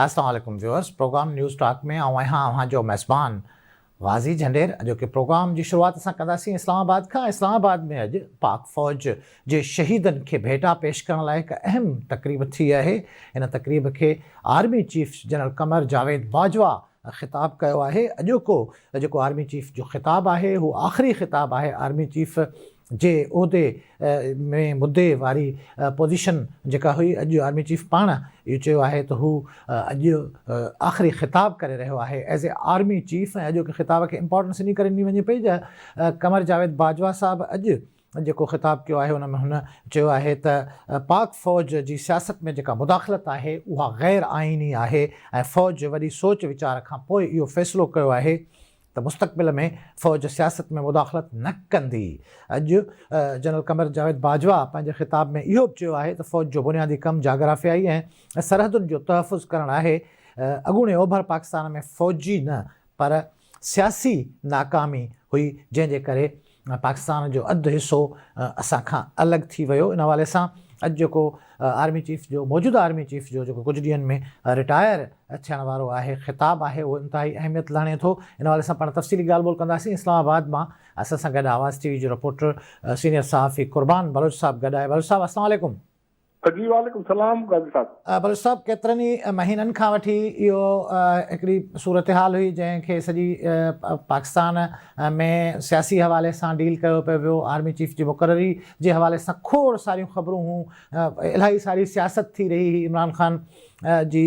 السلام عليڪم viewers programme news talk ۾ آئون آهيان اوهان جو ميزبان غازي جهنڊير اڄوڪي پروگرام جي شروعات اسان ڪنداسين اسلام آباد کان اسلام آباد ۾ اڄ پاڪ فوج جي شهيدن کي ڀيٽا پيش ڪرڻ لاء هڪ اهم تقريب ٿي آهي ان تقريب کي army chief general Qamar Javed Bajwa خطاب ڪيو آهي اڄوڪو جيڪو آرمي چيف جو خطاب آهي هو آخري خطاب آهي آرمي چيف جي عهدي ۾ مدي واري پوزيشن جيڪا هئي اڄ آرمي چيف پاڻ اهو چيو آهي ته هو اڄ آخري خطاب ڪري رهيو آهي ايز اي آرمي چيف ۽ اڄوڪي خطاب کي امپارٽنس انهي ڪري ڏني وڃي پئي جا قمر جاويد باجوا صاحب اڄ جيڪو خطاب ڪيو آهي ان ۾ هن چيو آهي ته پاڪ فوج جي سياست ۾ جيڪا مداخلت آهي اها غير آئيني آهي ۽ فوج وڏي سوچ ويچار کان پوء اهو فيصلو ڪيو آهي ته مستقبل ۾ فوج سياست ۾ مداخلت نه ڪندي. اڄ جنرل قمر جاويد باجوا پنهنجي خطاب ۾ اهو به چيو آهي ته فوج جو بنيادي ڪم جاگرافيائي ۽ سرحدن جو تحفظ ڪرڻ آهي، اڳوڻي اوڀر پاڪستان ۾ فوجي نه پر سياسي ناڪامي هئي جنهن جي ڪري پاڪستان جو اڌ حصو اسان کان الڳ ٿي ويو. ان حوالي سان اڄ جيڪو آرمي چيف جو موجوده آرمي چيف جو جيڪو ڪجهه ڏينهن ۾ رٽائر ٿيڻ وارو آهي خطاب آهي اهو انتهائي اهميت لهڻي ٿو. ان حوالي سان پاڻ تفصيلي ڳالهه ٻولهه ڪنداسين. اسلام آباد مان اسان سان گڏ آواز ٽي وي جو رپورٽر سينيئر صحافي قربان بلوچ صاحب گڏ آهي. بلوچ صاحب السلام عليڪم. جي وعليڪم السلام قاضي صاحب. بلوچ صاحب ڪيترن ئي مهينن کان وٺي اهو هڪڙي صورتحال هئي جنهن کي سڄي پاڪستان ۾ سياسي حوالي سان ڊيل ڪيو پيو ويو آرمي چيف جي مقرري جي حوالي سان کوڙ ساريون خبرون هون الاهي ساري سياست ٿي رهي هئي عمران خان جي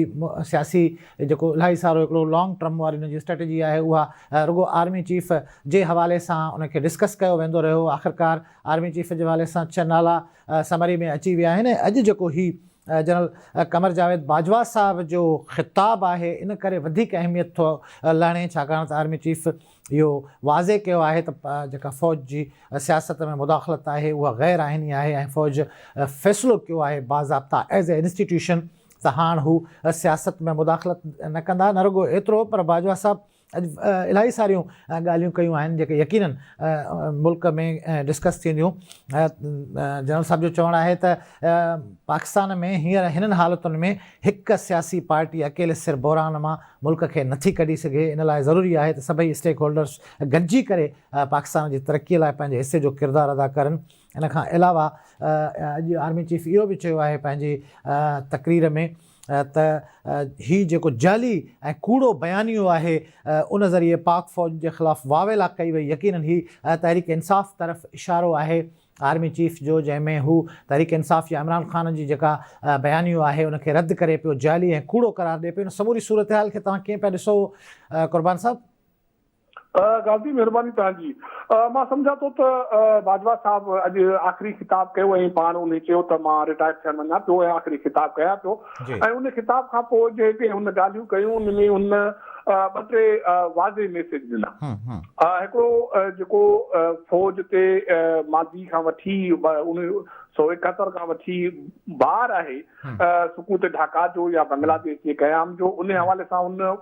سياسي جيڪو الاهي سارو هڪڙو لانگ ٽرم واري ان جي اسٽريٽجي آهي اها رڳو آرمي چيف جي حوالي سان ان کي ڊسڪس ڪيو ويندو رهيو آخرڪار آرمي چيف جي حوالي سان ڇهه نالا سمري ۾ اچي ويا آهن ۽ اڄ جيڪو هي جنرل قمر جاويد باجوا صاحب جو خطاب آهي ان ڪري وڌيڪ اهميت ٿو لهڻي ڇاڪاڻ ته آرمي چيف اهو واضح ڪيو آهي ته جيڪا فوج جي سياست ۾ مداخلت آهي اها غير آئيني آهي ۽ فوج فيصلو ڪيو آهي باضابطا ايز اي انسٽيٽيوشن ته هاڻ هو سياست ۾ مداخلت نه ڪندا نه رڳو ايترو پر باجوا صاحب اڄ الاهي ساريون ڳالهيون ڪيون آهن جيڪي يقينن ملڪ ۾ ڊسڪس ٿينديون. جنرل صاحب جو چوڻ آهي ته پاڪستان ۾ هينئر هنن حالتن ۾ هڪ سياسي پارٽي اڪيلي سر بحران مان ملڪ کي نٿي ڪڍي سگهي ان لاء ضروري آهي ته سڀئي اسٽيڪ هولڊرس گڏجي ڪري پاڪستان جي ترقي لاء پنهنجي حصي جو ڪردار ادا ڪرن. ان کان علاوه اڄ آرمي چيف اهو به چيو آهي پنهنجي تقرير ۾ ته هي جيڪو جعلي ۽ ڪوڙو بيانيو آهي ان ذريعي پاڪ فوج جي خلاف واويلا ڪئي وئي يقينن هي تحريڪ انصاف طرف اشارو آهي آرمي چيف جو جنهن ۾ هو تحريڪ انصاف يا عمران خان جي جيڪا بيانيو آهي ان کي رد ڪري پيو جعلي ۽ ڪوڙو قرار ڏئي پيو ان سموري صورتحال کي توهان ڪيئن پيا ڏسو قربان صاحب؟ غازي مهرباني توهان جي. مان سمجهان ٿو ته باجوا صاحب اڄ آخري خطاب ڪيو ۽ پاڻ انهي چيو ته مان رٽائر ٿيڻ وڃان پيو ۽ آخري خطاب ڪيان پيو ۽ ان خطاب کان پوء جيڪي هن ڳالهيون ڪيون ان ۾ هن ٻه ٽي واضح ميسيج ڏنا. هڪڙو جيڪو فوج تي ماضي کان وٺي اڻويهه سو ايڪهتر کان وٺي بار آهي سقوط ڍاڪا جو يا بنگلاديش جي قيام جو ان حوالي سان هن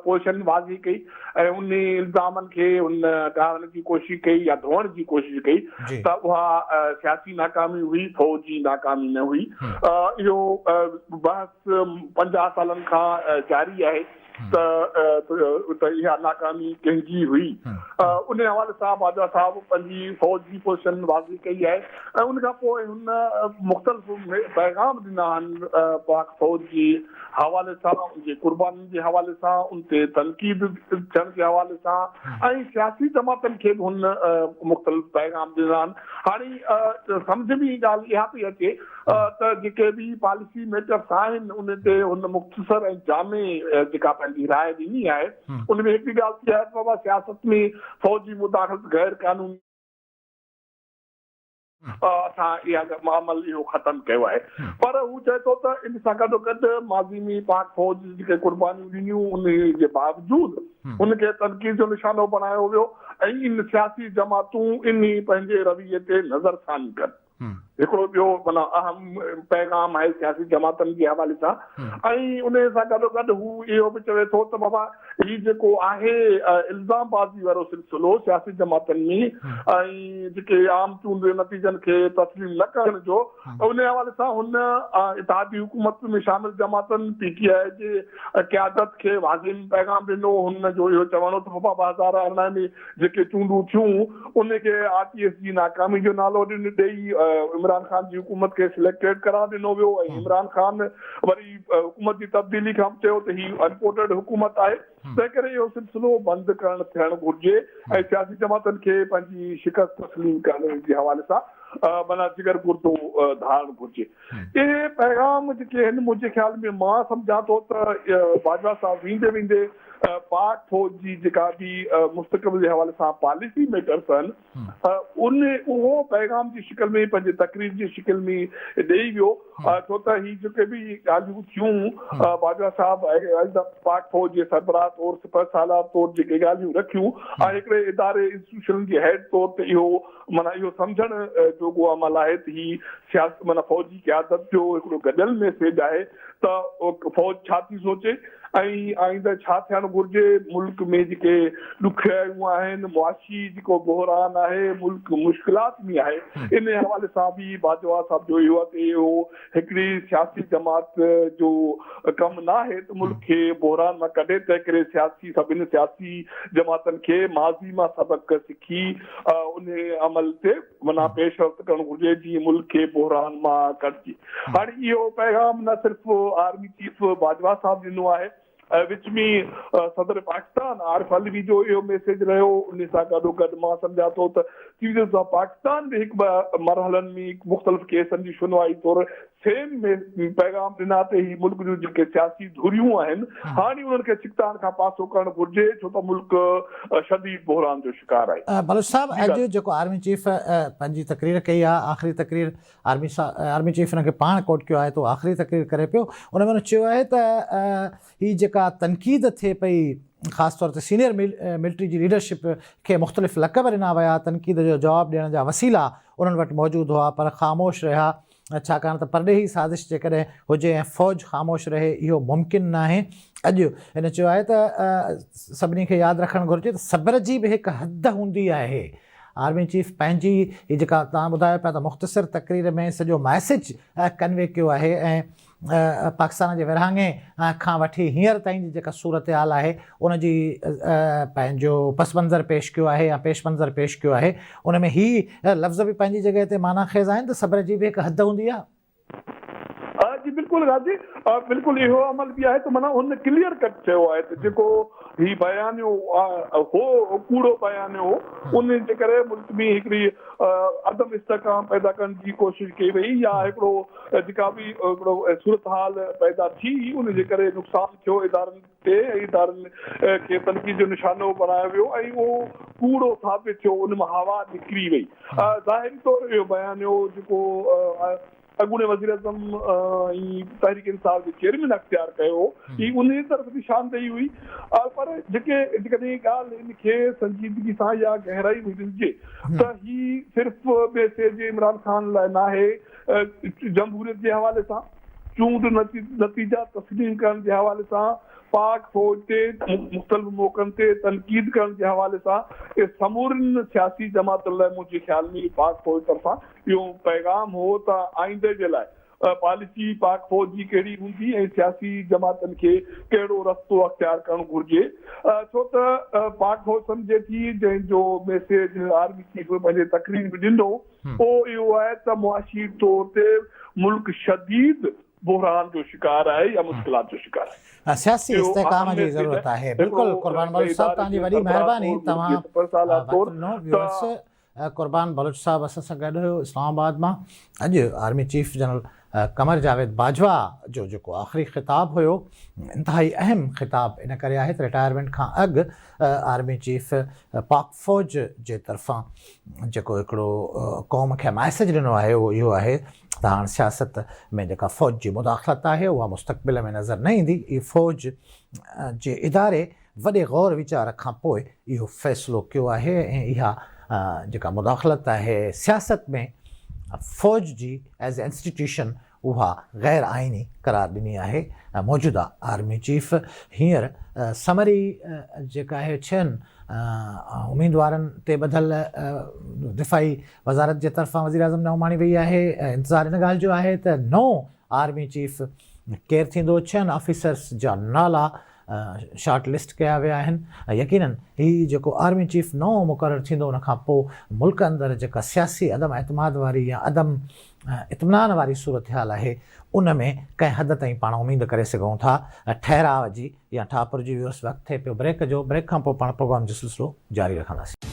پوزيشن واضح ڪئي ۽ ان الزامن کي هن ٽارڻ جي ڪوشش ڪئي يا ڌوئڻ جي ڪوشش ڪئي ته اها سياسي ناڪامي هئي فوجي ناڪامي نه هئي اهو بحث 50 سالن کان جاري آهي ته ته اها ناڪامي ڪنهن جي هئي؟ ان حوالي سان باجوا صاحب پنهنجي فوج جي پوزيشن واضح ڪئي آهي ۽ ان کان پوء هن مختلف پيغام ڏنا آهن پاڪ فوج جي حوالي سان ان جي قربانين جي حوالي سان ان تي تنقيد ٿيڻ جي حوالي سان ۽ سياسي جماعتن کي به هن مختلف پيغام ڏنا آهن هاڻي سمجهه ۾ ڳالهه اها پئي اچي ته جيڪي به پاليسي ميڪرس آهن ان تي هن مختصر ۽ جامع جيڪا پنهنجي راء ڏني آهي ان ۾ هڪڙي ڳالهه ٿي آهي ته بابا سياست ۾ فوجي مداخلت غير قانوني اسان اها عمل اهو ختم ڪيو آهي پر هو چئي ٿو ته ان سان گڏوگڏ ماضي ۾ پاڪ فوج جيڪي قربانيون ڏنيون ان جي باوجود ان کي تنقيد جو نشانو بڻايو ويو ۽ ان سياسي جماعتون انهي پنهنجي رويي تي نظرثاني ڪن. هڪڙو ٻيو معنيٰ اهم پيغام آهي سياسي جماعتن جي حوالي سان ۽ ان سان گڏو گڏ هو اهو به چوي ٿو ته بابا هي جيڪو آهي الزام بازي وارو سلسلو سياسي جماعتن ۾ ۽ جيڪي عام چونڊ نتيجن کي تسليم نه ڪرڻ جو ان حوالي سان هن اتحادي حڪومت ۾ شامل جماعتن پي ٽي آء جي قيادت کي واضح پيغام ڏنو. هن جو اهو چوڻ هو ته بابا 2018 ۾ جيڪي چونڊون ٿيون ان کي آر ٽي ايس جي ناڪامي جو نالو ڏئي عمران خان جي حڪومت کي سليڪٽيڊ قرار ڏنو ويو ۽ عمران خان وري حڪومت جي تبديلي کان به چيو ته هي امپورٽيڊ حڪومت آهي تنهن ڪري اهو سلسلو بند ڪرڻ ٿيڻ گهرجي ۽ سياسي جماعتن کي پنهنجي شڪست تسليم ڪرڻ جي حوالي سان معنيٰ جگر گردو ڌارڻ گهرجي. اهي پيغام جيڪي آهن منهنجي خيال ۾ مان سمجهان ٿو ته باجوا صاحب ويندي ويندي پاڪ فوج جي جيڪا به مستقبل جي حوالي سان پاليسي ميٽرس آهن ان اهو پيغام جي شڪل ۾ پنهنجي تقرير جي شڪل ۾ ڏئي ويو ڇو ته هي جيڪي به ڳالهيون ٿيون باجوا صاحب پاڪ فوج جي سربراهه طور سپهه سالار طور جيڪي ڳالهيون رکيون ۽ هڪڙي اداري انسٽيٽيوشن جي هيڊ طور تي اهو معنيٰ اهو سمجهڻ جوڳو عمل آهي ته هي سياست معنيٰ فوجي قيادت جو هڪڙو گڏيل ميسيج آهي ته فوج ڇا ٿي سوچي ۽ آئنده ڇا ٿيڻ گهرجي، ملڪ ۾ جيڪي ڏکيائيون آهن، معاشي جيڪو بحران آهي، ملڪ مشڪلات ۾ آهي، انهي حوالي سان به باجوا صاحب جو اهو آهي ته اهو هڪڙي سياسي جماعت جو ڪم ناهي ته ملڪ کي بحران مان ڪڍي، تنهنڪري سياسي سڀني سياسي جماعتن کي ماضي مان سبق سکي انهي عمل تي معنيٰ پيش رفت ڪرڻ گهرجي جيئن ملڪ کي بحران مان ڪڍجي. هاڻي اهو پيغام نه صرف آرمي چيف باجوا صاحب ڏنو آهي وچ ۾ صدر پاڪستان عارف علوي جو اهو ميسيج رهيو ان سان گڏوگڏ مان سمجهان ٿو ته چيف جسٽس آف پاڪستان به هڪ ٻه مرحلن ۾ مختلف ڪيسن جي شنوائي طور سيم پيغام ڏنا ته هي ملڪ جون جيڪي سياسي ڌريون آهن هاڻي انهن کي ڇڪتاڻ کان پاسو ڪرڻ گهرجي ڇو ته ملڪ شديد بحران جو شڪار آهي. بلوچ صاحب اڄ جيڪو آرمي چيف پنهنجي تقرير ڪئي آهي آخري تقرير آرمي آرمي چيف ان کي پاڻ ڪوٽ ڪيو آهي ته هو آخري تقرير ڪري پيو ان ۾ هن چيو آهي ته هي جيڪا تنقيد ٿئي پئي خاص طور تي سينيئر ملٽري جي ليڊرشپ کي مختلف لقب ڏنا ويا تنقيد جو جواب ڏيڻ جا وسيلا انهن وٽ موجود هئا پر خاموش رهيا ڇاڪاڻ ته پرڏيهي سازش جيڪڏهن هجي ۽ فوج خاموش رهي اهو ممڪن ناهي. اڄ هن چيو آهي ته سڀني کي ياد رکڻ گهرجي ته صبر جي به هڪ حد هوندي آهي. آرمي چيف پنهنجي هي جيڪا توهان ٻڌايو پيا ته مختصر تقرير ۾ سڄو ميسيج ڪنوي ڪيو آهي ۽ پاڪستان جي ورهاڱي کان وٺي هينئر تائين جي جيڪا صورتحال آهي ان جي پنهنجو پس منظر پيش ڪيو آهي يا پيش منظر پيش ڪيو آهي ان ۾ هي لفظ به پنهنجي جڳهه تي معنيٰ خيز آهن ته صبر جي به هڪ حد هوندي آهي. جي بلڪل غازي بلڪل اهو عمل به آهي ته معنيٰ هن ڪليئر ڪٽ چيو آهي ته جيڪو هي بيانيو هو ڪوڙو بيانيو هو ان جي ڪري ملڪ ۾ هڪڙي عدم استحڪام پيدا ڪرڻ جي ڪوشش ڪئي وئي يا هڪڙو جيڪا به هڪڙو صورتحال پيدا ٿي ان جي ڪري نقصان ٿيو ادارن تي ۽ ادارن کي تنقيد جو نشانو بڻايو ويو ۽ اهو ڪوڙو ثابت ٿيو ان مان هوا نڪري وئي ظاهري طور اهو بيانيو جيڪو اڳوڻي وزيراعظم ۽ تحريڪ انصاف جي چيئرمين اختيار ڪيو هو هي انهي طرف نشاندهي هئي پر جيڪي جيڪڏهن ڳالهه ان کي سنجيدگي سان يا گهرائي ۾ ڏسجي ته هي صرف ميسيج عمران خان لاء ناهي جمهوريت جي حوالي سان چونڊ نتيجا تسليم ڪرڻ جي حوالي سان پاڪ فوج تي مختلف موقعن تي تنقيد ڪرڻ جي حوالي سان اهي سمورين سياسي جماعتن لاء منهنجي خيال ۾ پاڪ فوج طرفان اهو پيغام هو ته آئينده جي لاء پاليسي پاڪ فوج جي ڪهڙي هوندي ۽ سياسي جماعتن کي ڪهڙو رستو اختيار ڪرڻ گهرجي ڇو ته پاڪ فوج سمجهي ٿي جنهن جو ميسيج آرمي چيف پنهنجي تقرير ۾ ڏنو پوء اهو آهي ته معاشي طور تي ملڪ شديد بحران جو شڪار آهي يا مشڪلات جو شڪار آهي. سياسي اهو استحڪام اهم جي ميسيج ضرورت آهي. آهي. بلڪل هڪڙو قربان هڪڙي بلوچ صاحب اداري توهان جي جي وڏي سربراهه مهرباني طور ملڪ جي توهان سپهه سالار وقت طور ڏنو ته ويورس قربان بلوچ صاحب اسان سان گڏ هيو اسلام آباد مان اڄ army chief general Qamar Javed Bajwa جو جيڪو آخري خطاب هيو انتهائي اهم خطاب ان ڪري آهي ته رٽائرمينٽ کان اڳ آرمي چيف پاڪ فوج جي طرفان جيڪو هڪڙو قوم کي ميسيج ڏنو آهي اهو اهو آهي ته هاڻ سياست ۾ جيڪا فوج جي مداخلت آهي اها مستقبل ۾ نظر نه ايندي اهي فوج جي اداري وڏي غور ويچار کان پوء اهو فيصلو ڪيو آهي ۽ اها جيڪا مداخلت آهي سياست ۾ فوج جي ايز اي انسٽيٽيوشن اها غير آئيني قرار ڏني آهي. موجوده آرمي چيف هينئر سمري جيڪا آهي ڇهن اميدوارن تي ٻڌل دفاعي وزارت جي طرفان وزيراعظم ڏانهن اماڻي وئي آهي. انتظار ان ڳالهه جو آهي ته نئون آرمي چيف ڪير ٿيندو، ڇهن آفيسرز جا نالا شارٽ لسٽ ڪيا ويا آهن ۽ يقينن هي جيڪو آرمي چيف نئون مقرر ٿيندو ان کان پوء ملڪ اندر جيڪا سياسي عدم اعتماد واري يا عدم اطمينان واري صورتحال آهي ان ۾ ڪنهن حد تائين پاڻ اميد ڪري سگهون ٿا ٺهراء جي يا ٺاپر جي ويورس وقت ٿئي پيو بريڪ جو بريڪ کان پوء پاڻ پروگرام جو سلسلو جاري رکنداسين.